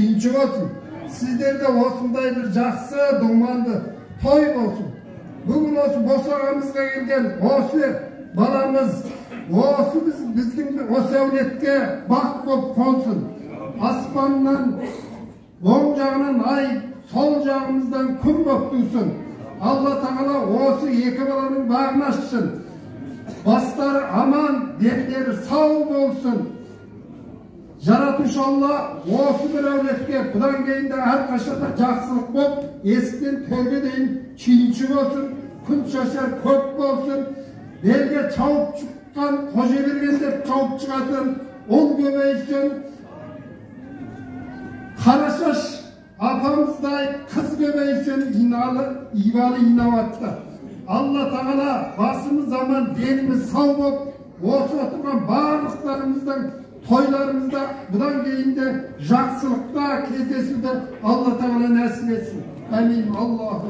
Сүйінші болсын. Сіздерде осындай бір жақсы думанды той болсын. Бүгін осы босағамызға келген осы баламыз, осы біздің осы әулетке бақ болып қонсын. Аспаннан оң жағынан ай, сол жағымыздан күн болып тусын. Алла тағала осы екі баланың бағын ашсын. Бастары аман, дендері сау болсын. Жаратушы Алла осы бір әулетке бұдан кейін де әрқашанда жақсылық болып, есіктен төрге дейін күйінші болсын, күн шашар көп болсын, белге шауып шыққан Қожа берген деп шауып шығатын ұл көбейсін. Қарашаш апамыздай қыз көбейсін, иналы, ибалы инабатты. Алла тағала басымыз аман, деніміз сау болып, осы отырған барлықтарымыздың тойларымызда бұдан кейін де жақсылықта кездесуді Алла тағала нәсіп етсін. Әмин. Аллаху.